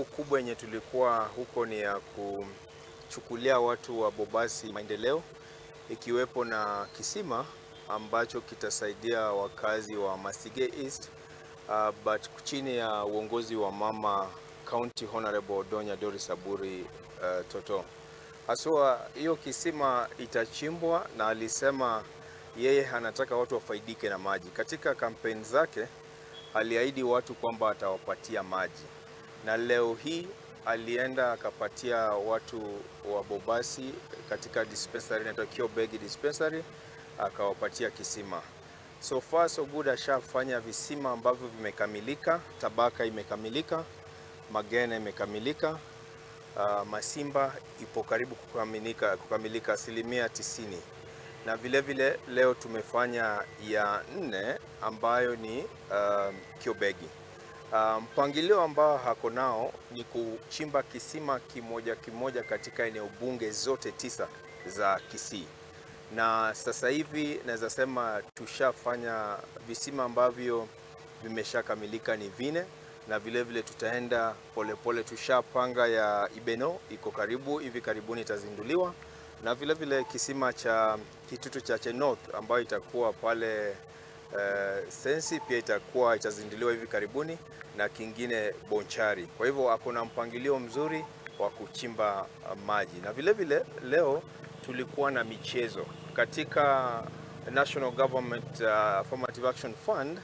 Sababu kubwa yenye tulikuwa huko ni ya kuchukulia watu wa Bobasi maendeleo, ikiwepo na kisima ambacho kitasaidia wakazi wa Masige East, but chini ya uongozi wa Mama County Honorable Donya Doris Aburi Toto. Haswa hiyo kisima itachimbwa, na alisema yeye anataka watu wafaidike na maji. Katika kampeni zake aliahidi watu kwamba atawapatia maji, na leo hii alienda akapatia watu wa Bobasi katika dispensary inaitwa Kiobegi Dispensary, akawapatia kisima. So far so good, ashafanya visima ambavyo vimekamilika. Tabaka imekamilika, Magena imekamilika, Masimba ipo karibu kukamilika 90%. Na vile vile leo tumefanya ya 4 ambayo ni Kiobegi. Mpangilio ambao hako nao ni kuchimba kisima kimoja kimoja katika eneo bunge zote 9 za Kisii. Na sasa hivi naweza sema tushafanya visima ambavyo vimeshakamilika ni 4, na vile vile tutaenda polepole. Tushapanga ya Ibeno iko karibu, hivi karibuni itazinduliwa, na vile vile kisima cha Kitutu cha North ambayo itakuwa pale Sensi pia itakuwa itazinduliwa hivi karibuni, na kingine Bonchari. Kwa hivyo akona mpangilio mzuri wa kuchimba maji. Na vile vile leo tulikuwa na michezo katika National Government Affirmative Action Fund.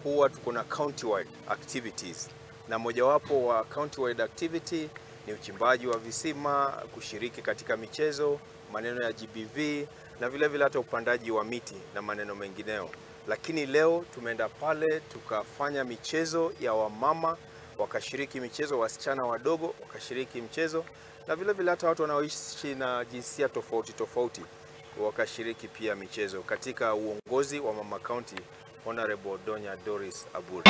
Huwa tuko na county-wide activities, na mojawapo wa county-wide activity ni uchimbaji wa visima, kushiriki katika michezo, maneno ya GBV, na vile vile hata upandaji wa miti na maneno mengineo. Lakini leo tumeenda pale tukafanya michezo ya wamama, wakashiriki michezo, wasichana wadogo wakashiriki mchezo, na vile vile hata watu wanaoishi na jinsia tofauti tofauti wakashiriki pia michezo katika uongozi wa Mama County Honorable Donya Doris Aburi.